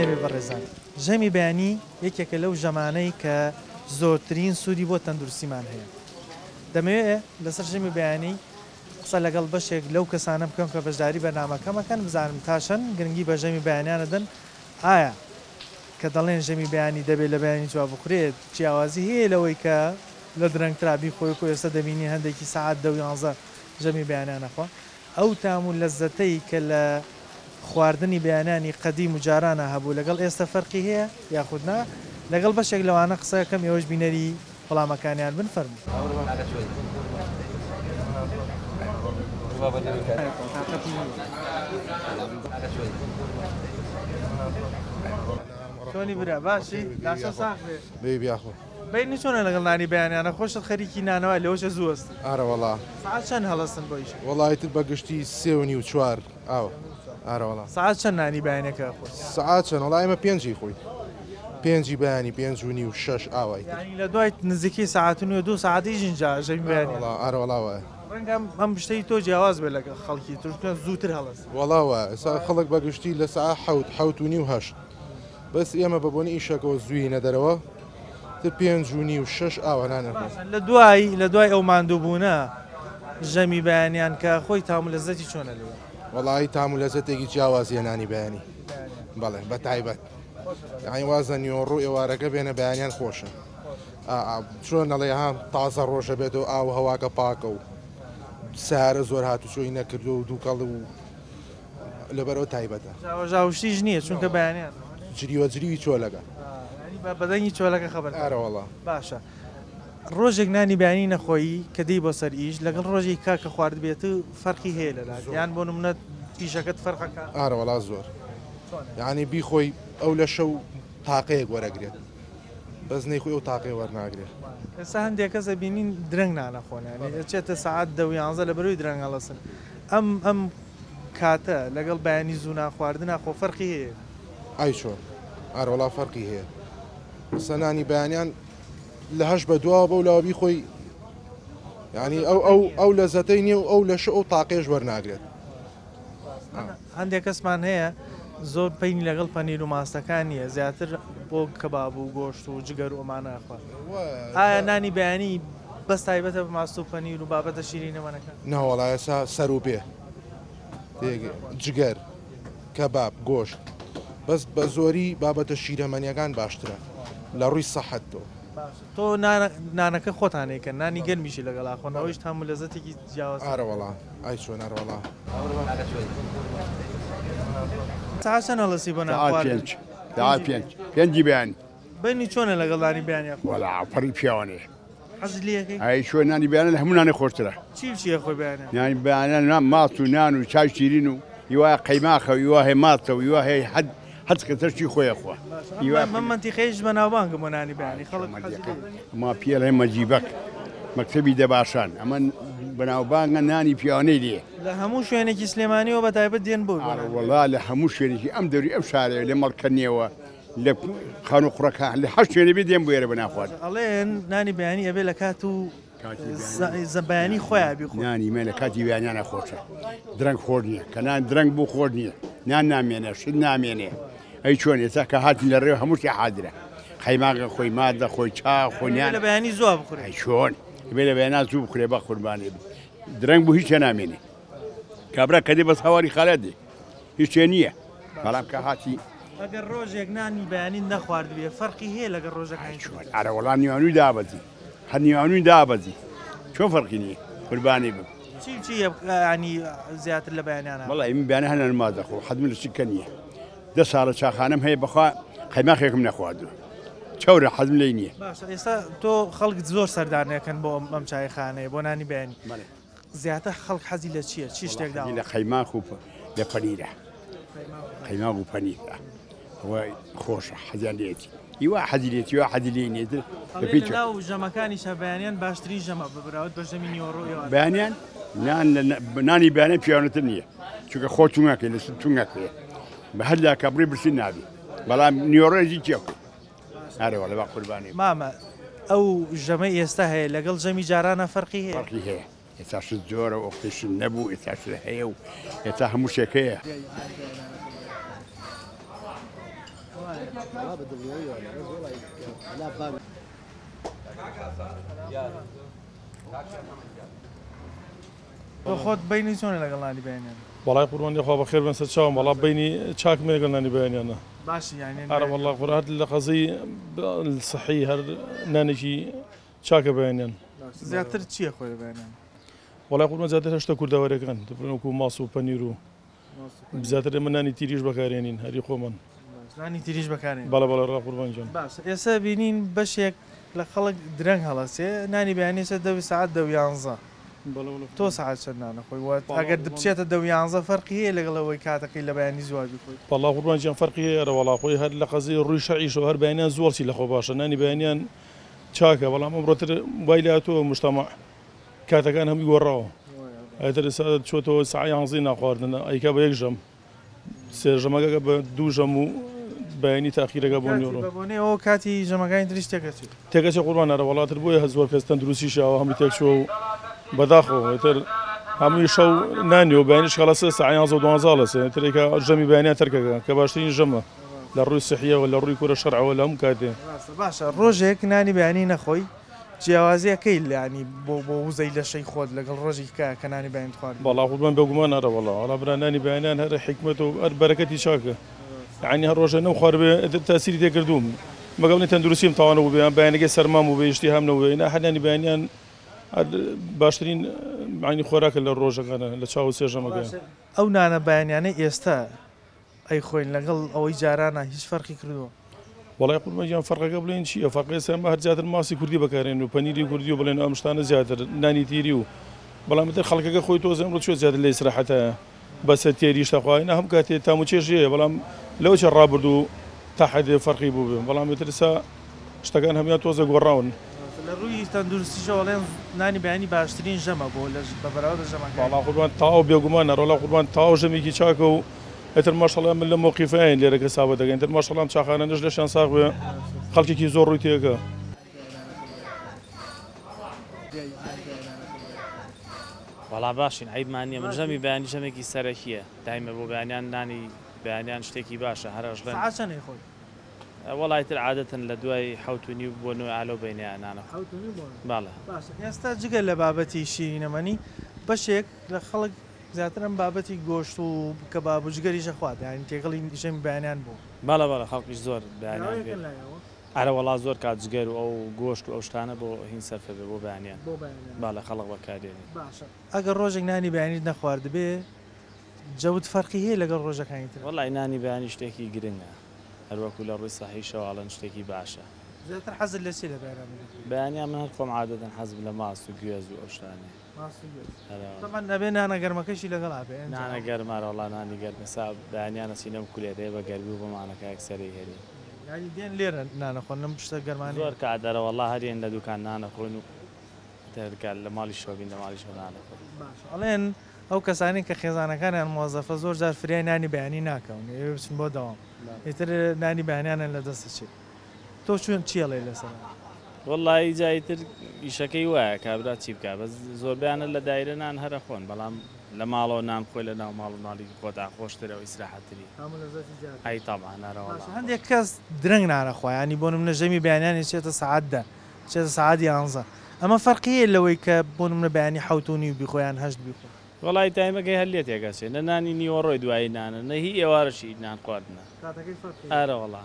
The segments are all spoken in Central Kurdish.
لێبێ بەڕێزان. ژەمی بەیانی یەکێکە لەو ژەمانەی کە زۆرترین سوودی بۆ تەندروستیمان هەیە. دەمەوێ لەسەر ژەمی بەیانی قسە لەگەڵ بەشێک لەو کەسانە بکەم کە بەشداری بەرنامەکەم ئەکەن، بزانم تا چەند گرنگی بە ژەمی بەیانیان ئەدەن، ئایا کە دەڵێن ژەمی بەیانی دەبێت لە بەیانی جواب بخورێت جیاوازی هەیە لەوەی کە لە درەنگترا بیخۆی وەکو ئێستا دەبینین هەندێکی سەعات دە و یانزە ژەمی بەیانیان ئەخوا ئەو تام و لەززەتەی کە لە خواردنی بەیانیانی قەدیم و جارانا هەبوو لەگەڵ ئێستا فەرقی هەیە یاخود نا؟ لەگەڵ بەشێک لەوانە قسە ئەکەم ئێوەش بینەری وەڵامەکانیان بن فەرموو. چۆنی برا باشی لاشە ساغ بێ. بێ یاخۆ. بەینی چۆنە لەگەڵ نانی بەیانیانە خۆشت خەریکی نانەوای لەوەشە زوو ئەستی. ئارەوەڵا. سەعات چەند هەڵەسن بۆ ئیشەکە؟ وەڵا ئیتر بە گشتی سێ و نیو چوار ئاوە. ئارەوەڵا. سەعات چەند نانی بەیانیەکە ئەخۆی؟ سەعات چەند وەڵا ئێمە پێنجی خۆین. پێنجی بەیانی پێنج و نیو شەش ئاوا ئیتر. یانی لە دوای نزیکەی سەعات و نیو دوو سەعات ئیش ئینجا ژەمی بەیانی. ئارەوەڵا ئارەوەڵا وایە. ڕەنگە ئەم شتەی تۆ جیاواز بێت لەگەڵ خەڵکی تر چونکە زووتر هەڵەسن. وەڵا وایە ئێستا خەڵک بە گشتی لە سەعات حەوت حەوت و نیو هەشت بەس ئێمە بە بۆنی ئیشەکەوە زووینە دەرەوە تر پێنج و نیو شەش ئاوا نان ئەخۆین. باشە لە دوای لە دوای ئەو ماندووبوونە ژەمی بەیانیان کە خۆی تام و لەزەتی چۆنە لێی؟ وەڵایی تام و لەزەتێکی جیاوازیە نانی بەیانی بەڵێ بە تایبەت یانی واز لە نیوەڕۆ ئێوارەکە بێنە بەیانیان خۆشە چۆن ئەڵێ ها تازە ڕۆژە بێتەوە ئاو هەواکە پاکە و سارە زۆر هاتوچۆی نەکردو و دووکەڵ و لەبەرەوە تایبەتە. ژاوەژاوشتیش نییە چونکە بەیانیان. جریوە جریوی چۆلەکە. یانی بە دەنگی چۆلەکە خەبەر. ئارەوەڵا. باشە ڕۆژێک نانی بەیانی نەخۆیی کە دێی بۆ سەر ئیش لەگەڵ ڕۆژێک کا کە خواردبێت فەرقی هەیە لەلات یان بۆ نمونە ئیشەکەت فەرقەکە؟ ئارەوەڵا زۆر یانی بیخۆی ئەو لە شەو تاقەیەک وەرەگرێت بەس نەیخۆی ئەو تاقەیە وەرناگرێت. ئێستا هەندێک کەس ئەبینین درەنگ نان ئەخۆن یانی ئەچێتە سەعات دە و یانزە لەبەرەوەی درەنگ هەڵەسن ئەم ئەم کاتە لەگەڵ بەیانی زوو نان خواردنا خۆ فەرقی هەیە؟ ئای چۆن ئارەوەڵا فەرقی هەیە ئێستا نانی بەیانیان لە هەشت بە دواوە بەو لاوە بیخۆی یانی ئەو ئەو ئەو لەزەتەی نییە و ئەو لەشە ئەو تاقێش وەرناگرێت. هەندێک کەسمان هەیە زۆر پەینی لەگەڵ پەنیر و ماستەکان نییە زیاتر بۆ کەباب و گۆشت و جگەر و ئەمانە ئەخوات ئایا نانی بەیانی بەس تایبەتە بە ماست و پەنیر و بابەتە شیرینەمەنەکان؟ نەوەڵا ئێستا سەر و پێ جگەر کەباب گۆشت بەس بە زۆری بابەتە شیرەمەنیەکان باشترە لە ڕووی سەحەتەوە. تۆ نانەکە خۆتان ئەیکەن نانی گەرمیشی لەگەڵ ئاخۆن ئەوەیش تام و لەزەتێکی جیاوازتر. ئارەوەڵا ئای چۆن ئارەوەڵا. سەعات چەند هەڵەسی بۆ نان خواردن؟ سەعات پێنج سەعات پێنج پێنجی بەیانی. بەینی چۆنە لەگەڵ نانی بەیانیا خواردن؟ وەڵا پڕی پیاوانەیە. حەزت لێ ئەکەی؟ ئەی چۆن نانی بەیانە لە هەموو نانێ خۆشترە. چی و چی ئەخۆی بەیانیان؟ نانی بەیانیان ماست و نان و چای شیرین و هیوایە قەیماخە و هیوا هەیە ماستە و هیوا هەیە حەد هەرچ کە تەشتی خۆی ئەخوا. باشە ئەم مەنتیقەیەش بەناوبانگە بۆ نانی بەیانی خەڵک حەزی لێ دەکات. ما پێڵێ مەجیبەک مەکتەبی دەباشان ئەمە بەناوبانگە نانی پیاوانەی لێ. لە هەموو شوێنێکی سلێمانیەوە بە تایبەت دێن بۆ. ئارە وەڵا لە هەموو شوێنێکی ئەم دەوری ئەم شارەیە لە مەڵکەنیەوە لە خانوو قوڕەکان لە هەر شوێنێ بێ دێن بۆ ئێرە بە نان خواردن. ئەڵێن نانی بەیانی ئەبێ لە کات و بەیانی خۆیان بیخۆن. نانی مە لە کاتی بەیانیانە خۆشە درەنگ خۆش نییە کە نان درەنگ بوو خۆش نییە نان نامێنێ شت نامێنێ ئەی چۆن ئێستا کە هاتین لە ڕێوە هەموو شتێ حازرە قەیماغە خۆی مادە خۆی چا خۆی نان لە بەیانی زوو بخورێ. ئەی چۆن ئەبێ لە بەیانا زوو بخورێ بە قوربانی درەنگ بوو هیچ نامێنێ کابرا کە دێ بەس هاواری خالە دێ هیچ شتێ نییە بەڵام کە هاتی ئەگەر ڕۆژێک نانی بەیانیت نەخواردبێ فەرقی هەیە لەگەڵ ڕۆژەکانی تر؟ چۆن ئەرە وەڵا نیوانوی دابەزی هەر نیوانوی دابەزی چۆن فەرقی نییە قوربانی بم. چی چی ینی زیاتر لە بەیانیانە؟ وەڵی من بەیانە هەر نان دەخۆم حەزم لە چکە نییە دە ساڵە چاخانەم هەیە بەخوا قەیماخێکم نەخواردووە چەورە حەزم لێی نییە. باشە ئێستا تۆ خەڵک زۆر سەردانەکەن بۆ ئەم چایخانەیە بۆ نانی بەیانی زیاتر خەڵک حەزی لە چییە؟ چی شتێک داوا؟ لە قەیماخ و لە پەنیرە. قەیماغ و پەنیر ئەوە خۆشە حەزیان لێتی. هیوا حەزی لێتی وا حەزی لێ نییە. ئەڵێ لەناو ژەمەکانیشا بەیانیان باشترین ژەمە بە بەراورد بە ژەمی نیوەڕۆ ئێوارە. بەیانیان نان نانی بەیانیان پیاوانەتر نییە چونکە خۆ تونگەکەی لەسەر تونگەکەیە بە هەر لاکە بڕی برسی نابی بەڵام نیوەڕۆیەکی چێ بکەی. ئەرێ وەڵا با قوربانی. مامە ئەو ژەمەی ئێستا هەیە لەگەڵ ژەمی جارانا فەرقی هەیە؟ فەرقی هەیە ئێستا شت زۆرە و ئەوقەی شت نەبوو ئێستا شت هەیە و ئێستا هەموو شتێک هەیە. تۆ خۆت بەینی چۆنە لەگەڵ نانی بەیانیان؟ وەڵای قوربان یاخوا بەخێر بێن سەر چاوم وەڵا بەینی چاکم لەگەڵ نانی بەیانیانە. باشی یانی ئەرە وەڵا قورئان هەر لە قەزەی سحی هەر نانێکی چاکە بەیانیان. زیاتر چیە خۆی لە بەیانیان؟ وەڵای قوربان زیاتر هەر شتە کوردەوارەکان وەکو ماس و پەنیر و زیاتر ئێمە نانی تیریش بەکارێنین هەری خۆمان. نانی تیریش بەکارێن؟ بەڵێ بەڵێ ڕا قوربان گیان. باشە ئێستا بینین بەشێک لە خەڵک درەنگ هەڵەسێ نانی بەیانی ئێستا دە سەعات دە و یانزە تۆ سەعات چەند نان ئەخۆی وە ئەگەر بچێتە دە و یانزە فەرقی هەیە لەگەڵ ئەوەی کاتەکەی لە بەیانی زووە بیخۆی؟ وەڵا قوربان گیان فەرقی هەیە ئەرەوەڵا خۆی هەر لە قەزیەی ڕووی شەرعیشەوە هەر بەیانیان زوو هەڵسی لەخۆ باشە نانی بەیانیان چاکە بەڵام ئەمڕۆ تر وای لێهاتووە موجتەمەع کاتەکان هەمووی گۆڕاوە ئیتر ئێستا چۆتەوە سەعات یانزەی نانخواردنە ئەیکا بە یەک ژەم سێ ژەمەکە بە دوو ژەم و بەیانی تاخیرەکە بۆ نیوەڕۆ. کاتی بە بۆنەی ئەوە کاتی ژەمەکانی تریش تێکەچێت. تێکەچێ قوربان ئەرە وەڵا تر بۆیە زۆر کەس تەندروستیشی ئاوا هەمووی تێکچووە و بەداخەوە ئیتر هەمووی شەو نانیە و بەیانیش کەڵەسێ سەعات یانزە و دوانزە هەڵەسێ ئیتر ئەیکا ژەمی بەیانیان تەرکەکە کە باشترین ژەمە لە ڕووی سحیەوە لە ڕووی کورە شەرعەوە لە هەموو کاتێ. ڕاستە باشە ڕۆژێک نانی بەیانی نەخۆی جیاوازیەکەی یانی بۆ بۆ وزەی لەشەی خۆت لەگەڵ ڕۆژی کە کە نانی بەیانیت خواردبێ. وەڵا قوربان بێگومان ئەرە وەڵا وەڵا برا نانی بەیانیان هەر حیکمەتە و هەر بەرەکەتی چاکە یانی هەر ڕۆژێ نەمخواردبێ ئیتر تاسیری تێکردووم مەگەر بڵێی تەندروستیم تەواو نەبووبێ یان بەیانەکەی سەرمام بووبێ ئیشتیهام نەبووبێ نا هەر نانی بەیانیان هەر باشترین یانی خۆراکە لە ڕۆژەکانە لە چاو سێ ژەمەکە. باشە ئەو نانە بەیانیانەی ئێستا ئەیخۆین لەگەڵ ئەوەی جارانا هیچ فەرقی کردووە؟ وەڵای قوربان گیان فەرقەکە بڵێین چییە فەرقی ئێستا ئێمە هەر زیاتر ماسی کوردی بەکارێن و پەنیری کوردی و بڵێن ئەم شتانە زیاتر نانی تیری و بەڵام ئیتر خەڵکەکە خۆی تۆزێ ئەمڕۆ چووە زیاتر لە ئیسراحەتایە بەسە تێریش تەخوا نا هەم کاتێ تام و چێژی هەیە بەڵام لەوە چێ ڕابردوو تا حەدێ فەرقی بووبێ بەڵام ئیتر ئێستا شتەکان هەموویان تۆزێ گۆڕاون. لە ڕووی تەندروستیشەوە ئەڵێن نانی بەیانی باشترین ژەمە بۆ لەش بە بەراورد بە ژەمەکانی وەڵا قوربان تەواو بێگومانە ڕۆڵە قوربان تەواو ژەمێکی چاکە و ئیتر ماشەڵا من لەم مەوقیفەین لێرە کە سابە دەکەین ئیتر ماشەڵا ئەم چاخانانەش لەشیان ساغ بێ خەڵکێکی زۆر ڕووی تێکە. وەڵا باشین عەیبمان نیە من ژەمی بەیانی ژەمێکی سەرەکیە دایمە بۆ بەیانیان نانی بەیانیان شتێکی باشە هەر ئەشڵێن. سەعات چەند ئەیخۆی؟ وەڵا ئیتر عادەتەن لە دوای حەوت و نیو بۆ نۆ ئالەو بەینەیا نانەخۆم. حەوت و نیو بۆ نۆ. بەڵێ. باشە ئێستا جگە لە بابەتی شیرینەمەنی بەشێک لە خەڵک زیاتر ئەم بابەتی گۆشت و کەباب و جگەریش ئەخوات یانی تێکەڵی ژەمی بەیانیان بووە. بەڵێ بەڵێ خەڵکیش زۆر بەیانیان گوێ. لایەکن لای ئەوە؟ ئەرە وەڵا زۆر کات جگەر و ئەو گۆشت و ئەو شتانە بۆ هین سەرفە بێ بۆ بەیانیان. بۆ بەیانیان. بەڵێ خەڵک بەکاردێنێ. باشە ئەگەر ڕۆژێک نانی بەیانیت نەخواردبێ جەوت فەرقی هەیە لەگەڵ ڕۆژەکانی ترا؟ وەڵای نانی بەیانی شتێکی گرنگە هەروەکو لە ڕووی سەحیشەوە ئەڵێن شتێکی باشە. زیاتر حەزت لە چیە لە بەیانیان بیخۆی؟ بەیانیان من هەر خۆم عادەتەن حەزم لە ماست و گوێز و ئەو شتانەیە. ماست و گوێز. تەبعەن ئەبێ نانە گەرمەکەشی لەگەڵا بێ ئینجا. نانە گەرمە ئەرەوەڵا نانی گەرم ئێستا بەیانیان ئەچین ئەم کولێرەیە بە گەرمی و بۆمانەکە یەکسەر ئەیهێنین. یانی دێن لێرە نان ئەخۆن لەم شتە گەرمانەیە؟ زۆر کات ئەرەوەڵا هەر یێن لە دوکان نان ئەخۆین و ئیتر کە لە ماڵیشەوە بین لە ماڵیشەوە نان ئەخۆین. باشە ئەڵێن ئەو کەسانەی کە خێزانەکانیان موەزەفە زۆر جار فریای نانی بەیانی ناکەون ئەیەوێ بچن بۆ دەوام ئیتر نانی بەیانیانیان لە دەست ئەچێ تۆ چۆن چی ئەڵێی لەسەر ئەمە؟ وەڵایی جا ئیتر ئیشەکەی وایە کابرا چی بکا بەس زۆربەیان هەر لە دایرە نان هەر ئەخۆن بەڵام لە ماڵەوە نان بخۆی لە ناو ماڵ و مناڵیکی خۆتا خۆشترە و ئیسراحەتتری تام و لەزەتی زیاترە. ئەی تەبعەن ئەرەوەڵا باشە هەندێک کەس درەنگ نان ئەخوا یانی بۆ نمونە ژەمی بەیانیانی ئەچێتە سەعات دە ئەچێتە سەعات یانزە ئەمە فەرقی هەیە لەوەی کە بۆ نمونە بەیانی حەوت و نیو بیخۆ یان هەشت بیخۆ؟ وەڵایی تایمەکەی هەر لێ تێک ئەچێ نە نانی نیوەڕۆی دوایی نانە نە هی ئێوارەشی نان خواردنە کاتەکەی فەرقی هەیە. ئەرەوەڵا.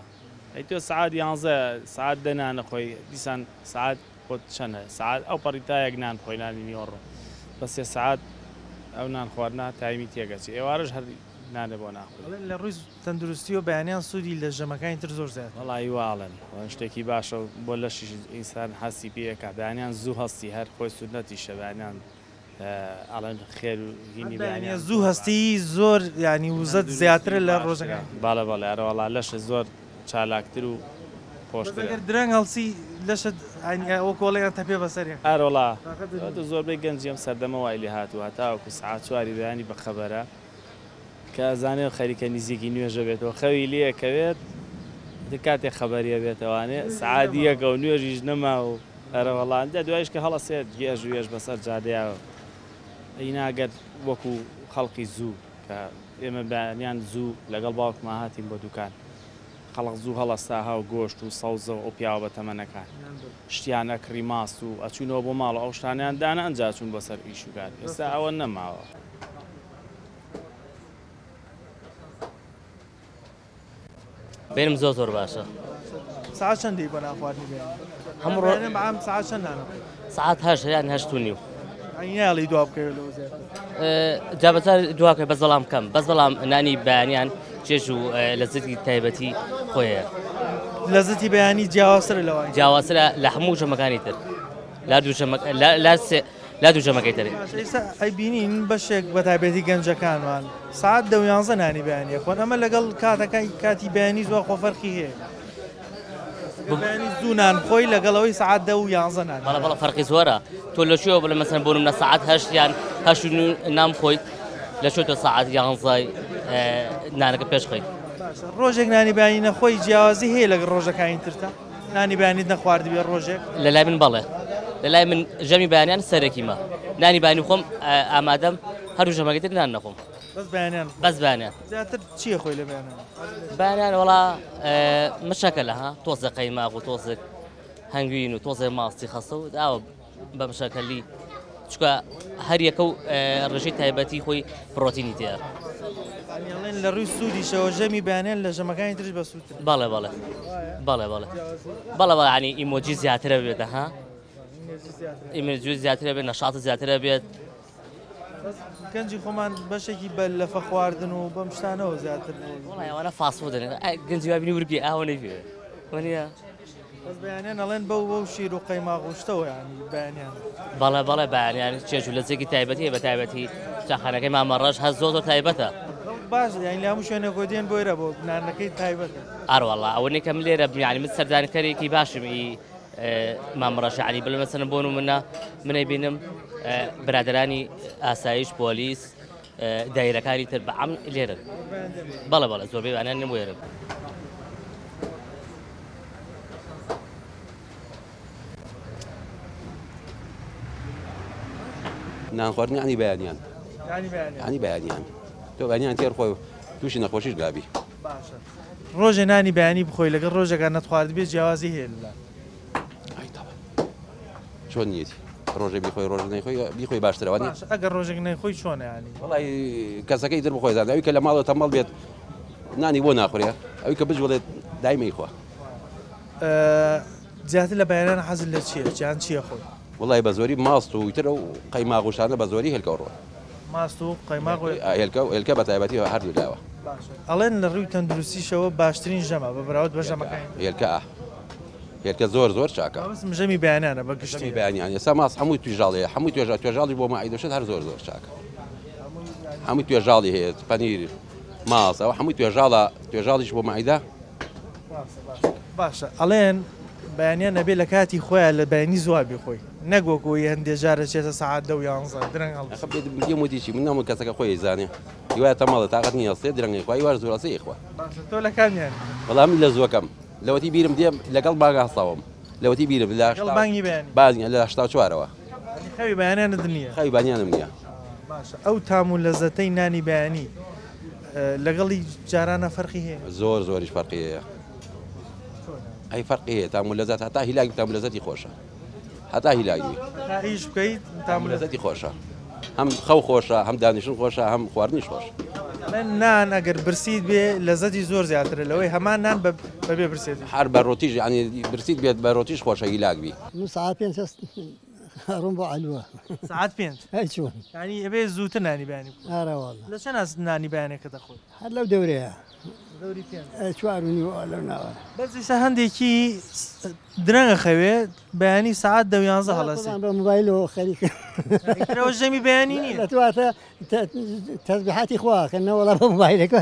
ئەی تۆ سەعات یانزە سەعات دە نان ئەخۆی دیسان سەعات خۆت چەنە سەعات ئەو پەڕی تا یەک نان بخۆی نانی نیوەڕۆ بە سێ سەعات ئەو نان خواردنە تایمی تێک ئەچێ ئێوارەش هەر نانێ بۆ ناخۆی. ئەڵێن لە ڕووی تەندروستیەوە بەیانیان سوودی لە ژەمەکانی تر زۆر زیاترە. وەڵایی وا ئەڵێن ئەڵێن شتێکی باشە و بۆ لەشیش ئینسان هەستی پێ ئەکا بەیانیان زوو هەستی هەر خۆی سوننەتیشە بەیانیان ئەڵێن خێر و هینی بەیانیان زوو هەستی زۆر یانی وزەت زیاترە لە ڕۆژەکانی تر. بەڵێ بەڵێ ئەرەوەڵا لەشت زۆر چالاکتر و خۆشترە. بەس ئەگەر درەنگ هەڵسی لەشت وەکو ئەڵێن ئەتەپێ بەسەریا. ئەرەوەڵا زۆربەی گەنجی ئەم سەردەمە وای لێ هاتووە هەتاوەکو سەعات چواری بەیانی بەخەبەرە کە ئەزانێ خەریکە نیزیکی نوێژە بێتەوە خەوی لێ ئەکەوێت ئیتر کاتێ خەبەری ئەبێتەوانێ سەعات یەکە و نوێژیش نەما و ئەرەوەڵا ئینجا دوایش کە هەڵەسێت گێژ و وێژ بەسەر جادەیا ئینا گەر وەکو خەڵقی زوو کە ئێمە بەیانیان زوو لەگەڵ باوکما هاتین بۆ دوکان. خەڵک زوو هەڵەستا هاو گۆشت و سەوزە و ئەو پیاوە بەتەمەنەکان شتیان ئەکڕی ماست و ئەچوونەوە بۆ ماڵ و ئەو شتانەیان دانا ئەنجا ئەچوون بۆ سەر ئیش و کار ئێستا ئەوە نەماوە. بەینم زۆر زۆر باشە. سەعات چەند دێی بۆ نان خواردنی بەیانی؟ هەموو ڕۆ بەیانیان بە عام سەعات چەند نان ئەخۆی؟ سەعات هەشت یان هەشت و نیو. یانی نایەڵی دوا بکەوێ لەوە زیاتر؟ جا بەجار دوا بکەوێ بەس بەڵام کەم بەس بەڵام نانی بەیانیان چێژ و لەزەتی تایبەتی خۆی هەیە. لەزەتی بەیانی جیاوازترە لەوانی تر؟ جیاوازترە لە هەموو ژەمەکانی تر لە دوو ژەمە لە سێ لە دوو ژەمەکەی تر. باشە ئێستا ئەیبینین بەشێک بە تایبەتی گەنجەکانمان سەعات دە و یانزە نانی بەیانی ئەخۆن ئەمە لەگەڵ کاتەکەی کاتی بەیانی زووە خۆ فەرقی هەیە بەیانی زوو نان بخۆی لەگەڵ ئەوەی سەعات دە و یانزە نان بەڵێ بەڵێ فەرقی زۆرە تۆ لە کوێوە بڵێ مەسەن بۆ نمونە سەعات هەشت یان هەشت و نیو نان بخۆیت لە کوێ تۆ سەعات یانزە نانەکە پێش خەیت. باشە ڕۆژێک نانی بەیانی نەخۆی جیاوازی هەیە لەگەڵ ڕۆژەکانی ترتا؟ نانی بەیانیت نەخواردبێ ڕۆژێک؟ لە لای من بەڵێ لە لای من ژەمی بەیانیان سەرەکیمە نانی بەیانی خۆم ئامادەم هەردوو ژەمەکەی تر نان نەخۆم. بەس بەیانیان بەس بەیانیان. زیاتر چییە خۆی لە بەیانیان؟ بەیانیان وەڵا مشەکەلە ها تۆزێ قەیماغ و تۆزێک هەنگوین و تۆزێ ماستی خەستە و ئاوە بە مشەکەلی چونکە هەر یەکە و ڕێژەی تایبەتی خۆی پڕۆتینی تێیە. یانی ئەڵێن لە ڕووی سوودیشەوە ژەمی بەیانیان لە ژەمەکانی تریش بەسوودترە. بەڵێ بەڵێ بەڵێ بەڵێ بەڵێ بەڵێ یانی ئیمۆجی زیاترە بێت ها ئیمۆجی زیاترە بێت نەشاتت زیاترە بێت. بەس گەنجی خۆمان بەشێکی بە لەفە خواردن و بەم شتانەوە زیاتر وڵی ئەوانە فاست فودن گەنجی وا بینی ورگی ئاوە نەیبێ وەنیە بەس بەیانیان ئەڵێن بەو بەو شیر و قەیماغ و شتەوە ینی بەیانیان بەڵێ بەڵێ بەیانیان چێژ و لەزێکی تایبەتی بە تایبەتی چاخانەکەی مامە ڕەش هەر زۆر زۆر تایبەتە باش یانی لە هەموو شوێنێک دێن بۆ ئێرە بۆ نانەکەی تایبەتە ئەروەڵا ئەوە نیکە من لێرە بم یانی من سەردانکەرێکی باشم ئی مام ڕەش عەلی بڵێ مەسەلەن بۆ نمونە من ئەیبینم برادەرانی ئاسایش پۆلیس دایرەکانی تر بە عەم لێرن بەڵێ بەڵێ زۆربەی وانیان وێرن. نان خواردن یعنی بەیانیان یعنی بەیانیان تۆ بەیانیان تێر خۆی تووشی نەخۆشیش نابی. باشە ڕۆژێ نانی بەیانی بخۆی لەگەڵ ڕۆژێکا نەتخواردبێ جیاوازی هەیە لەلا؟ ئای تەبعەن چۆن نیەتی ڕۆژێ بیخۆی ڕۆژێ نەیخۆی بیخۆی باشترە وانیە؟ باشە ئەگەر ڕۆژێک نەیخۆی چۆنە یانی؟ وەڵای کەسەکەی تر بخۆی زانێ ئەوی کە لە ماڵەوە تەمەڵ بێت نانی بۆ ناخورێ ئەوی کە بجوڵێت دایمەی خوا. زیاتر لە بەیانیان حەزت لە چییە یان چییە خۆی؟ وەڵای بە زۆری ماست و ئیتر ئەو قەیماغ و شتانە بە زۆری هێلکە و ڕۆن. ماست و قەیماغ و هێلکە و هێلکە بە تایبەتی هەردوو لاوە. باشە ئەڵێن لە ڕووی تەندروستیشەوە باشترین ژەمە بە بەراورد بە ژەمەکانی تر. هێلکە ئا هێلکە زۆر زۆر چاکە. مەبەستم ژەمی بەیانیانە بە گشتی. ژەمی بەیانیان ئێستا ماست هەمووی توێژاڵی هەیە هەمووی توێژا توێژاڵی بۆ مەعیدە و شت هەر زۆر زۆر چاکە هەمووی توێژاڵی هەیە پەنیر ماست ئەوە هەمووی توێژاڵە توێژاڵیش بۆ مەعیدە. باشە ئەڵێن بەیانیان ئەبێ لە کاتی خۆیا لە بەیانی زووا بیخۆی نەک وەکو ئەوەی هەندێ جار ئەچێتە سەعات دە و یانزە درەنگ هەڵدەستی. ئەخە بێت بگێم وتی چی من ناڵێم کەسەکە خۆی ئەیزانێ هیوایە تەمەڵە تاقەت نیە هەستێ درەنگ ئەیخوا هیواش زوو هەستێ ئەیخوا. باشە تۆ لە کامیانی؟ وەڵا من لە زووەکەم لەوەتی بیرم دێ لەگەڵ بانگا هەستاوم لەوەتی بیرم لە لەگەڵ بانگی بەیانی؟ بانگ لە 84ەوە. یانی خەوی بەیانیانت نییە؟ خەوی بەیانیانم نییە. باشە ئەو تام و لەزەتەی نانی بەیانی لەگەڵی جارانە فەرقی هەیە؟ زۆر زۆریش فەرقی هەیە. ئەی فەرقی هەیە تام و لەزەت هەتا هیلاکی تام و لەزەتی خۆشە هەتا هیلاکی تا ئیش بکەیت تام و لەزەتی خۆشە هەم خەو خۆشە هەم دانیشتن خۆشە هەم خواردنیش خۆشە. نان ئەگەر برسیت بێ لەزەتی زۆر زیاترە لەوەی هەمان نان بەبێ برسێتی. هەر بە ڕۆتیش یانی برسیت بێت بە ڕۆتیش خۆشە هیلاک بی. من سەعات پێنج هەست ئەڕۆم بۆ عەلوە. سەعات پێنج؟ ئەی چۆن؟ یانی ئەبێ زووتر نانی بەیانی بخۆی. ئارە واللە. لە چەند نانی بەیانەکە دەخۆی؟ هەر لەو دەورەیە. دەوری پێنج. چوار و نیو لەو ناوە. بەس ئیستا هەندێکی درەنگ ئەخەوێ بەیانی سەعات دە و یانزە هەڵەسێ. بە مۆبایلەوە خەریکە. ئیتر ئەوە ژەمی بەیانی نییە. لە تواتە تەسبیحاتی خوا ئەکەن نەوەڵا بە مۆبایلەکە.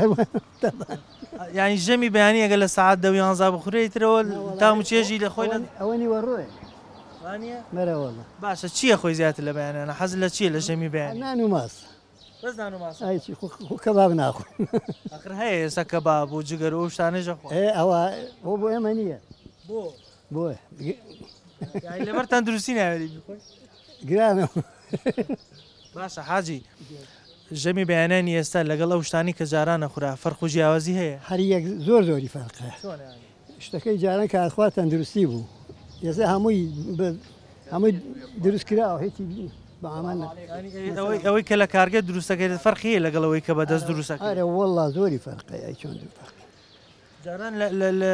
یانی ژەمی بەیانی ئەگەر لە سەعات دە و یانزە بخورێ ئیتر ئەوە تام و چێژی لە خۆی. ئەوە نیوەڕۆیە. وانییە؟ بەرە وەڵا. باشە چییە خۆی زیاتر لە بەیانیانە حەزت لە چییە لە ژەمی بەیانی؟ نان و ماست. بەس نان و ماست؟ ئای چی خۆ کەباب ناخۆم. ئاخر هەیە ئێستا کەباب و جگەر و ئەو شتانەیش ئەخۆن. ئێ ئەوە بۆ بۆ ئێمە نییە. بۆ؟ بۆ؟ یانی لەبەر تەندروستی ناوێری بیخۆی؟ گرانە. باشە حاجی ژەمی بەیانیانی ئێستا لەگەڵ ئەو شتانەی کە جاران ئەخورا فەرق و جیاوازی هەیە؟ هەر یەک زۆر زۆری فەرق هەیە. چۆن یانی؟ شتەکەی جاران کە ئەخوارد تەندروستی بوو ئێستا هەمووی بە هەمووی دروست کراوە هیچی بە ئامان نە. ئەوەی ئەوەی کە لە کارگە دروست دەکرێت فەرقی هەیە لەگەڵ ئەوەی کە بە دەست دروست ئەکرێت؟ ئەرێ وەڵا زۆری فەرق هەیە ئەی چۆن فەرق. جاران لە لە لە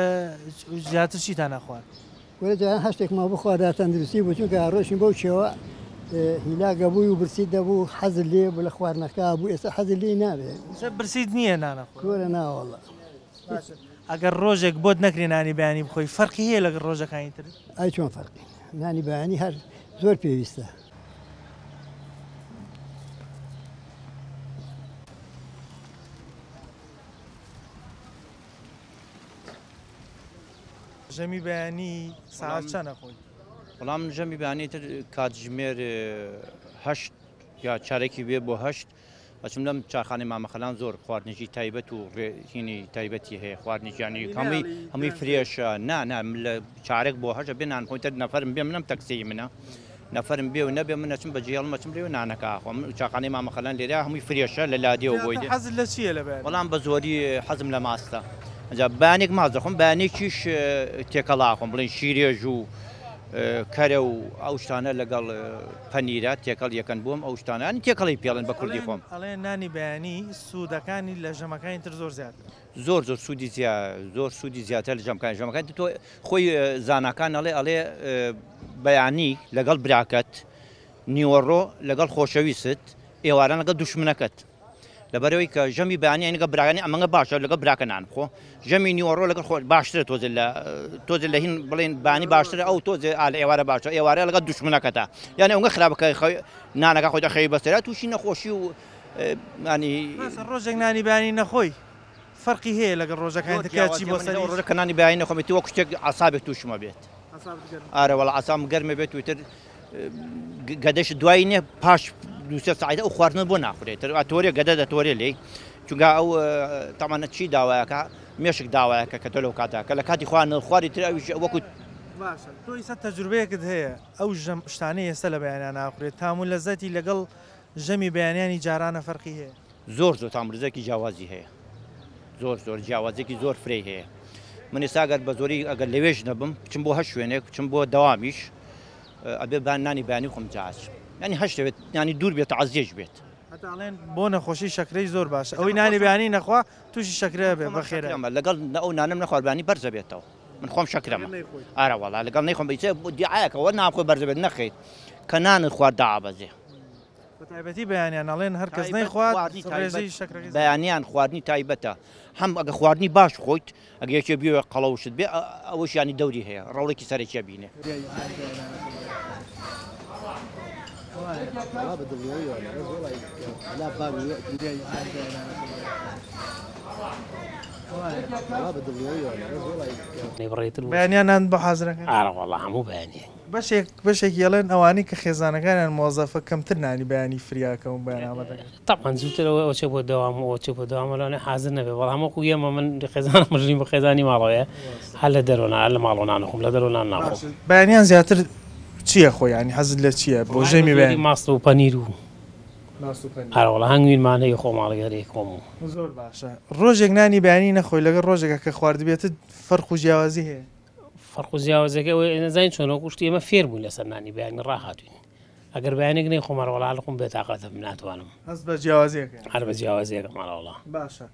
زیاتر چیتان ئەخوارد؟ کورە جاران هەر شتێکمان بخواردا تەندروستی بوو چونکە ڕۆشین بەو چێوە هیلاک ئەبووی و برسیت دەبوو حەزت لێ بوو لە خواردنەکە بوو ئێستا حەزت لێی نابێ. ئێستا برسیت نییە نان ئەخۆی؟ کورە ناوەڵا. باشە ئەگەر ڕۆژێک بۆت نەکرێ نانی بەیانی بخۆی فەرقی هەیە لەگەڵ ڕۆژەکانی تر؟ ئەی چۆن فەرقی نانی بەیانی هەر زۆر پێویستە. ژەمی بەیانی سەعات چەند ئەخۆی؟ وەڵا من ژەمی بەیانی تر کاتژمێر هەشت یا چارەکی بێ بۆ هەشت ئەچم لەم چاخانەی مامەخەلان زۆر خواردنێکی تایبەت و ڕێهینی تایبەتی هەیە خواردنێکیانی هەمووی هەمووی فرێشە نا نا لە چارێک بۆ هەشە بێ نان خۆی تر نەفەرم بێ منم تەکسی منە نەفەرم بێ و نەبێ من ئەچم بەجێ هەڵم ئەچم لێوە نانەکە ئەخۆم چاخانەی مامەخەلان لێرە هەمووی فرێشە لە لادێوە بۆی دێ حەزت لە چییە لە بەیانی؟ وەڵام بە زۆری حەزم لە ماستە ئەجا بەیانێک ماست دەخۆم بەیانێکیش تێکەڵا ئەخۆم بڵێن شیرێژ و کەرە و ئەو شتانە لەگەڵ پەنیرە تێکەڵ یەکەن بۆم ئەو شتانە یانی تێکەڵی پێڵێن بە کوردی خۆم. ئەڵێن نانی بەیانی سوودەکانی لە ژەمەکانی تر زۆر زیاترە. زۆر زۆر سوودی زیا زۆر سوودی زیاتر لە ژەمەکانی ژەمەکانی تۆ خۆی زاناکان ئەڵێ ئەڵێ بەیانی لەگەڵ براکەت نیوەڕۆ لەگەڵ خۆشەویست ئێواران لەگەڵ دوشمنەکەت. لەبەرئەوەی کە ژەمی بەیانی لەگەڵ براکانی ئەمەنگە باشە لەگەڵ براکە نان بخۆ ژەمی نیوەڕۆ لەگەڵ خۆ باشترە تۆزێ لە تۆزێ لە هین بڵێن بانی باشترە ئەو تۆزێ ئا لە ئێوارە باشترە ئێوارە لەگەڵ دوشمنەکەتە یعنی ئەوەنگە خراپە کە نانەکە خۆی دەخەوی بەسەرا تووشی نەخۆشی و ینی باشە ڕۆژێک نانی بەیانی نەخۆی فەرقی هەیە لەگەڵ ڕۆژەکانی تر کە چی بۆ سەری ڕۆژە کە نانی بەیانی نەخۆم ئیتر وەک شتێک عەسابێک تووشمە بێت ئارە وەڵا عەسابم گەرمە بێت و ئیتر گەدەش دوای نیە پاش دوسێ ساعت ئەو خواردنە بۆ ناخورێت تر ئەتۆرێ گەدە دەتۆرێ لێی چونکە ئەو تاوانە چی داوایەکە مێشک داوایەکە کە تۆ لەو کاتە کە لە کاتی خوا نەخواری تر ئەویش وەکو باشە تۆ ئیستا تەجروبەیەکت هەیە ئەو ژەم شتانەی ئێستا لە بەیانیان ناخورێت تام و لەزەتی لەگەڵ ژەمی بەیانیانی جارانە فەرقی هەیە؟ زۆر زۆر تام ڕزێکی جیاوازی هەیە زۆر زۆر جیاوازێکی زۆر فرەی هەیە من ئێستا گەر بە زۆری ئەگەر لەوێش نەبم بچم بۆ هەر شوێنێک بچم بۆ دەوامیش ئەبێ با نانی بەیانی خۆم جاچ ینی هەشت بێت ینی دوور بێت عەزیەش بێت. هەتا ئەڵێن بۆ نەخۆشی شەکرەی زۆر باشە ئەوەی نانی بەیانی نەخوا تووشی شەکرە ئەبێ بەخێرا. لەگەڵ ئەو نانەم نەخوارد بەیانی بەرزە بێتەوە من خۆم شەکرەمە ئارە وەڵا لەگەڵ نەیخۆم بە ئیسە دیعایەکەوە نان خۆی بەرزە بێت نەخەیت کە نانت خوارد دابەزێ. بە تایبەتی بەیانیان ئەڵێن هەر کەس نەیخوات ڕێژەی شەکرەکەی زیاترە. بەیانیان خواردنی تایبەتە هەم ئەگە خواردنی باش خۆیت ئەگە یەکێ بیەوێ قەڵەوشت بێ ئەوەش یانی دەوری هەیە ڕەوڵێکی سەرەکیە بینێ. بەیانیان نان بۆ حازرەکەن؟ ئارەوەڵا هەموو بەیانیان. بەشێک بەشێکی ئەڵێن ئەوانەی کە خێزانەکانیان مۆزەفە کەمتر نانی بەیانی فریا کەون بۆیان ئامادە دەکەن. تەبعەن زووتر ئەوە ئەچێ بۆ دەوام و ئەچێ بۆ دەوام لەوانەیە حازر نەبێ بەڵام وەکو ئێمە من خێزانم ژنی بۆ خێزانی ماڵەوەیە هەر لە دەرەوە نا هەر لە ماڵەوە نان ئەخۆم لە دەرەوە نان ناخۆم. باشە بەیانیان زیاتر چی ئەخۆی یانی حەزت لە چییە بۆ ژەمی بەیانی؟ ماست و پەنیر و ماست و پەنیر. ئەرە وەڵا هەنگوینمان هەیە خۆ ماڵی هەر خۆم و. زۆر باشە ڕۆژێک نانی بەیانی نەخۆی لەگەڵ ڕۆژێکا کە خواردبێتت فەرق و جیاوازی هەیە؟ فەرق و جیاوازیەکە ئەوەیە نەزانین چۆن وەکو شتی ئێمە فێر بووین لەسەر نانی بەیانی ڕاهاتوین ئەگەر بەیانێک نەیخۆم هەر وەڵا لەخۆم بێتاقەتم ناتوانم. هەست بە جیاوازیەکەی. هەر بە جیاوازیەکەم ئەرە وەڵا. باشە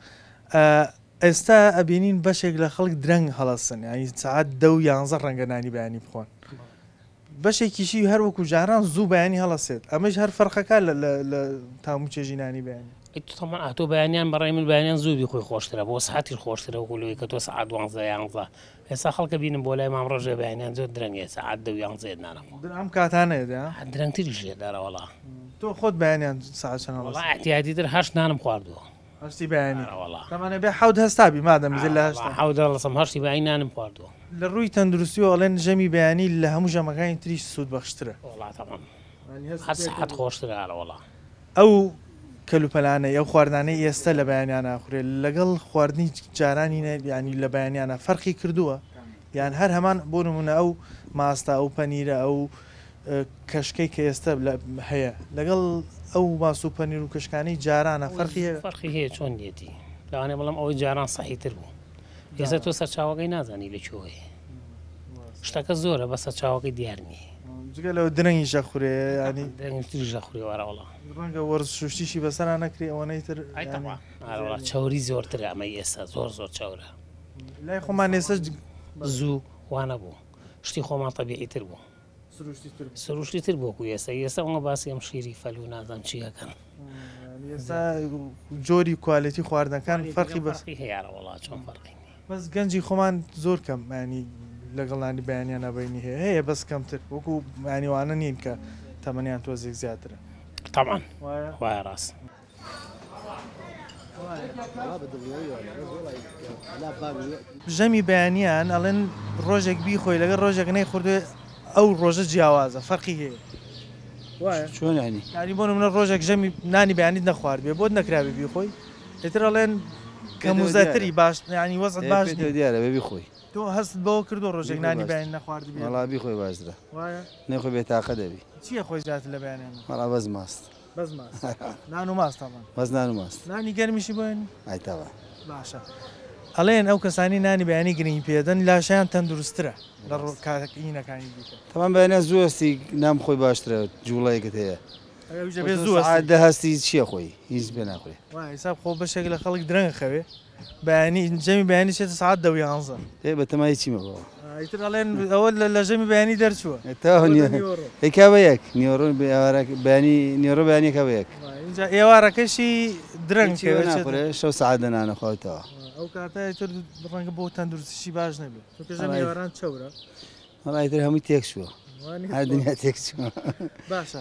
ئێستا ئەبینین بەشێک لە خەڵک درەنگ هەڵەسن یانی سەعات دە و یانزە ڕەنگە نانی بەیانی بخۆن بەشێکیشی هەر وەکو جاران زوو بەیانی هەڵەسێت ئەمەش هەر فەرقەکە لە لە تام و چێژی نانی بەیانی. ئەی تۆ تەمان ئەتۆ بەیانیان بەڕای من بەیانیان زوو بیخۆی خۆشترە بۆ سەحەتیش خۆشترە وەکو لەوەی کە تۆ سەعات دوانزە یانزە ئێستا خەڵکە بینم بۆ لای مام ڕەش بەیانیان زۆر درەنگێ سەعات دە و یانزەیە نانەخۆ. ئەم کاتانەیە دە؟ درەنگتریش لێ دارە وەڵا. تۆ خۆت بەیانیان سەعات چەند هەڵەستی؟ وەڵا ئیعتیادی تر هەشت نانم خواردووە. هەشتی بەیانی؟ ئارە وەڵا. تەمان ئەبێ حەوت هەستابی مادەم ئیتر لە هەشتا. حەوت هەڵەسم هەشتی بەیانی نانم خواردووە. لە ڕووی تەندروستیەوە ئەڵێن ژەمی بەیانی لە هەموو ژەمەکانی تریش سوودبەخشترە. وەڵا تەمان هەر سەحەت خۆشترە ئارە وەڵا. ئەو کەلوپەلانەی، ئەو خواردنانەی ئێستە لە بەیانیانا ئەخورێ لەگەڵ خواردنی جارانی یانی لە بەیانیانا فەرقی کردووە یان هەر هەمان بۆ نموونە ئەو ماستە ئەو پەنیرە ئەو کەشکەی کە ئێستە هەیە لەگەڵ ئەو ماست و پەنیر و کشکانەی جارانە فەرقی هەیە؟ فەرقی هەیە چۆن نیەتی لەوانەیە بڵێم ئەوەی جاران سەحی تر بوو ئێستا تۆ سەرچاوەکەی نازانی لە کوێوە هەیە شتەکە زۆرە بە سەرچاوەکەی دیار نییە. جگە لەوە درەنگیش ئەخورێ یانی. درەنگتریش ئەخورێ وارە وەڵا. ڕەنگە وەرز شوشتیشی بەسەرا نەکرێ ئەوەنەی تر. ئەی تەبعەن ئارە وەڵا چەوری زۆرترە ئەمەی ئێستا زۆر زۆر چەورە. لای خۆمان ئێستا زوو وانەبوو شتی خۆمان تەبیعی تر بوو. سروشتی تر بوو. سروشتی تر بوو وەکو ئێستا ئێستا ئەوە باسی ئەم شیری فەل و نازانم چی ئەکەن. ئێستا جۆری کوالێتی خواردنەکان فەرقی بەس. فەرقی هەیە ئارە وەڵا چۆن فەرقی نیە. بەس گەنجی خۆمان زۆر کەم یانی لەگەڵ نانی بەیانیانا بەینی هەیە هەیە بەس کەمتر وەکو یانی وانە نین کە تەمەنیان تۆزێک زیاترە. تەبعەن وایە ڕاست. ژەمی بەیانیان ئەڵێن ڕۆژێک بیخۆی لەگەڵ ڕۆژێک نەیخوردوێ ئەو ڕۆژە جیاوازە فەرقی هەیە وایە چۆن یانی؟ یانی بۆ نمونە ڕۆژێک ژەمی نانی بەیانیت نەخواردبێ بۆت نەکرابێ بیخۆی ئیتر ئەڵێن کەم و زەتری باش یانی وەزعت باش نییە. دیارە بێ بیخۆی. تۆ هەستت بەوە کردووە ڕۆژێک نانی بەیانی نەخواردبێ؟ وەڵا بیخۆی باشترە. وایە؟ نەیخۆی بێتاقە دەبی. چییە خۆی زیاتر لە بەیانیان؟ وەڵا بەس ماست. بەس ماست. نان و ماست تەبعەن. بەس نان و ماست. نانی گەرمیشی بۆ هێنی؟ ئای تەبعەن. باشە. ئەڵێن ئەو کەسانەی نانی بەیانی گرنگی پێدەن لاشەیان تەندروستترە لە کاتەکانی دیکە. تەبعەن بەیانیان زوو هەستی نان بخۆی باشترە جوڵەیەکت هەیە. ئەویش دەبێ زوو هەستی. سەعات دە هەستی چییە خۆی هیچ پێ ناخورێ. وایە حیساب خۆ بەشێک لە خەڵک درەنگ ئەخەوێ بەیانی ژەمی بەیانی چێتە سەعات دە و یانزە. ئێ بەتەمای چیمە بابا. ئیتر ئەڵێن ئەوە لە ژەمی بەیانی دەرچووە. تەواو نیە ئەیکا بە یەک نیوەڕۆ بەیانی نیوەڕۆ بەیانی ئەیکا بە یەک. ئینجا ئێوارەکەشی درەنگ هیچی وە ناخورێ شەو سەعات دە نانە خواوتەوە. ئەو کاتە ئیتر ڕەنگە بۆ تەندروستیشی باش نەبێ چونکە ژەمی ئێواران چەورە. وەڵا ئیتر هەمووی تێک چووە. هەر دنیا تێک چووە. باشە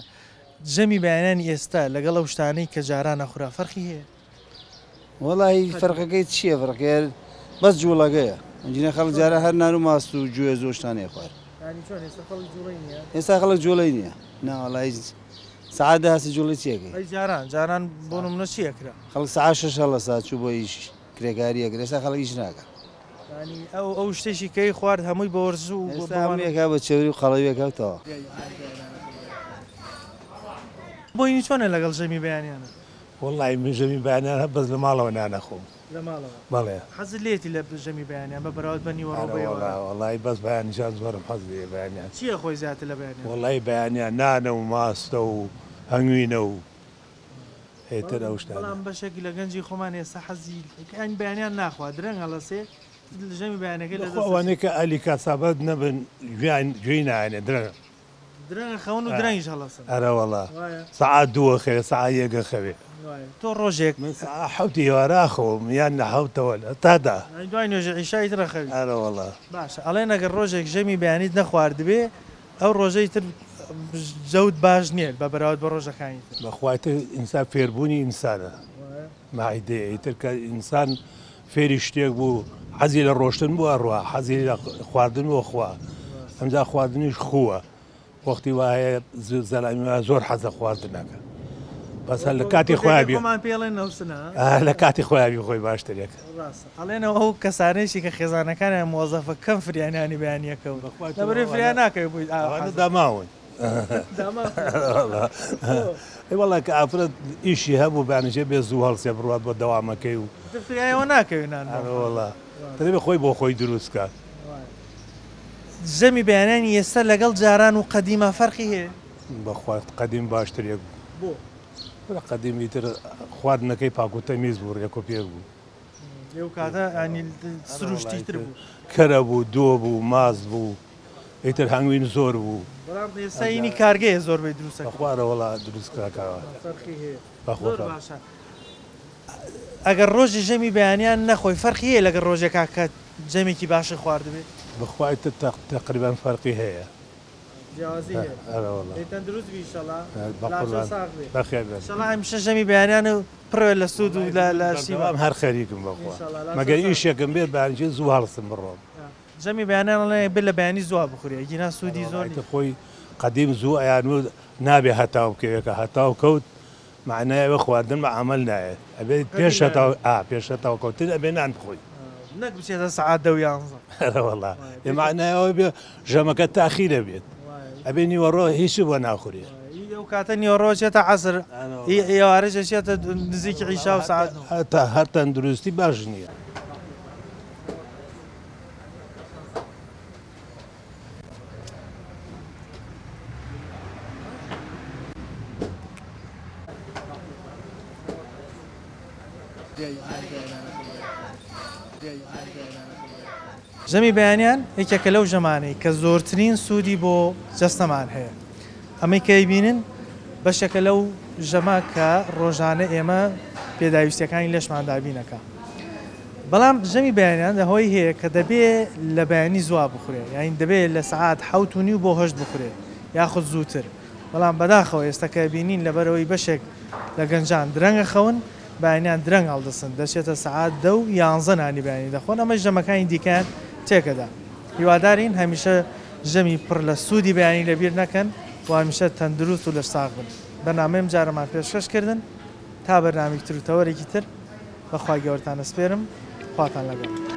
ژەمی بەیانیانی ئێستا لەگەڵ ئەو شتانەی کە جاران ئەخورا فەرقی هەیە؟ وەڵاهی فەرقەکەی چییە فەرقەکەی هەر بەس جووڵەکەیە ئەگینا خەڵک جاران هەر نان و ماست و گوێز و شتانەی خوارد. یانی چۆن ئێستا خەڵک جووڵەی نییە؟ ئێستا خەڵک جووڵەی نییە نا وەڵا هیچ سەعات دە هەستی جووڵەی چی ئەکەی؟ ئەی جاران جاران بۆ نموونە چی ئەکرا؟ خەڵک سەعات شەش هەڵەسا چوو بۆ ئیش کرێکاری ئەکرد ئێستا خەڵک ئیش ناکا. یانی ئەو ئەو شتێکی کەی خوارد هەمووی بە وەرزش و ئێستا هەمووی ئەکا بە چەوری و قەڵەوی ئەکا و تەواو. بۆینی چۆنە لەگەڵ ژەمی بەیانیانە؟ وەڵای من ژەمی بەیانیان هەر بەس لە ماڵەوە نان ئەخۆم. لە ماڵەوە؟ بەڵێ. حەزت لێیەتی لە ژەمی بەیانیان بە بەراورد بە نیوەڕۆ بە ئێوارە؟ ئەرە وەڵا وەڵای بەس بەیانیشان زۆرم حەز لێیە بەیانیان. چی ئەخۆی زیاتر لە بەیانیان؟ وەڵای بەیانیان نانە و ماستە و هەنگوینە و ئیتر ئەو شتانە. بەڵام بەشێک لە گەنجی خۆمان ئێستا حەزی یانی بەیانیان ناخوا درەنگ هەڵەسێ ژەمی بەیانەکەی لە بەخوا دەست دەچێ. ئەوانەی کە ئەهلی کاسابەت نەبن گوێیان گوێی نایەنێ درەنگ. درەنگ ئەخەون و درەنگیش هەڵەسن. ئەرەوەڵا وایە. سەعات دوو ئەخەوێ سەعات یەک ئەخەوێ. وایە تۆ ڕۆژێک. من سەعات حەوتی ئێوارە ئەخەوم یان لە حەوتەوە تا دە. یانی دوای نوێژی عیشا ئیتر ئەخەوی. ئەرەوەڵا. باشە ئەڵێن ئەگەر ڕۆژێک ژەمی بەیانیت نەخواردبێ ئەو ڕۆژەی تر جەوت باش نییە بە بەراورد بە ڕۆژەکانی تر. بەخوا ئیتر ئینسان فێربوونی ئینسانە مەعیدەیە ئیتر کە ئینسان فێری شتێک بوو حەزی لە ڕۆشتن بوو ئەڕوا حەزی لە خواردن بوو خوا ئەمجا خواردنیش خووە وەختی وا هەیە زەلامی وا زۆر حەز لە خواردنەکە بەس هەر لە کاتی خۆیان بی خۆمان پێڵێن نەوسنە لە کاتی خۆیان بی خۆی باشترێکە ڕاستە ئەڵێنەوە ئەو کەسانەیشی کە خێزانەکانیان مۆزەفە کەم فریا نانی بەیانیەکەون لەبەرێ فریا ناکەوێ بۆی ئەوانە داماون ئەی وەڵا کە ئافرەت ئیشی هەبوو بانیشێ بێ زوو هەڵسێ بڕوات بۆ دەوامەکەی و فریایەوە ناکەوێ نان وەڵا دەبێ خۆی بۆ خۆی دروست کات. ژەمی بەیانیانی ئێستا لەگەڵ جاران و قەدیما فەرقی هەیە؟ بەخوا قەدیم باشتر یەک بوو. بۆ؟ کورە قەدیم ئیتر خواردنەکەی پاک و تەمیز بوو ڕێک و پێک بوو. ئەو کاتە یانی سروشتی تر بوو. کەرە بوو دۆ بوو ماست بوو ئیتر هەنگوین زۆر بوو. بەڵام ئێستا هینی کارگەیە زۆربەی دروست ئەکرێ. بەخوا ئەرە وەڵا دروست کراکەوە. فەرقی هەیە. بەخوا زۆر باشە. ئەگەر ڕۆژی ژەمی بەیانیان نەخۆی فەرقی هەیە لەگەڵ ڕۆژێکا کە ژەمێکی باشی خواردبێ؟ بەخوا ئیتر تەقریبەن فەرقی هەیە. جیاوازی هەیە. ئەرە وەڵا. دەی تەندروست بی ئیشەڵا. بەقوربان لاشەت ساغ بێ. بەخێر بێن. ئیشەڵا هەمیشە ژەمی بەیانیان و پڕێ لە سوود و لە لە شتی باش. بەردەوام هەر خەریکم بەخوا. ئیشەڵا لاشەت مەگەر ساغ بێ. ئیشێکم بێت بەیانیی زوو هەڵسم بڕۆم. ژەمی بەیانیان ئەڵێ بێ لە بەیانی زووا بخورێ ئەگینا سوودی ئەرە وەڵا زۆر ئیتر نیە. خۆی قەدیم زوو ئەیانوت نابێ هەتاو بکەوێ کە هەتاو کەوت مەعنای ئەوە خواردن بە عەمەل نایەت ئەبێ پێش هەتاو ئا پێش هەتاو کەوتن ئەبێ نان بخۆی. نەک بچێتە سەعات دە و یانزە. ئەرەوەڵا ئێ مەعنای ئەوە بێ ژەمەکە تاخیر ئەبێت ئەبێ نیوەڕۆ هیچ بۆ ناخورێ. ئەو ئەو کاتە نیوەڕۆ چێتە عەسر، ئێوارەش ئەچێتە نزیکی عیشا و سەعات نۆ. هەتا هەر تەندروستی باش نییە. ژەمی بەیانیان یەکێکە لەو ژەمانەی کە زۆرترین سوودی بۆ جەستەمان هەیە. ئەمەی کە ئەیبینن بەشێکە لەو ژەمە کە ڕۆژانە ئێمە پێداویستیەکانی لەشمان دابین ئەکا. بەڵام ژەمی بەیانیان هۆی هەیە کە دەبێ لە بەیانی زوا بخورێ یانی دەبێ لە سەعات حەوت و نیو بۆ هەشت بخورێ یاخود زووتر بەڵام بەداخەوە ئێستا کە بینین لەبەرئەوەی بەشێک لە گەنجان درەنگ ئەخەون بەیانیان درەنگ هەڵدەسن دەچێتە سەعات دە و یانزە نانی بەیانی دەخۆن ئەمەش ژەمەکانی دیکەیان تێکەدا هیوادارین هەمیشە ژەمی پڕ لە سوودی بەیانی لەبیر نەکەن و هەمیشە تەندروست و لەشساغ بن بەرنامەی ئەمجارەمان پێشکەش کردن تا بەرنامەیەکی تر و تەوەرێکی تر بە خوای گەورەتان ئەسپێرم خواتان لەگەڵ.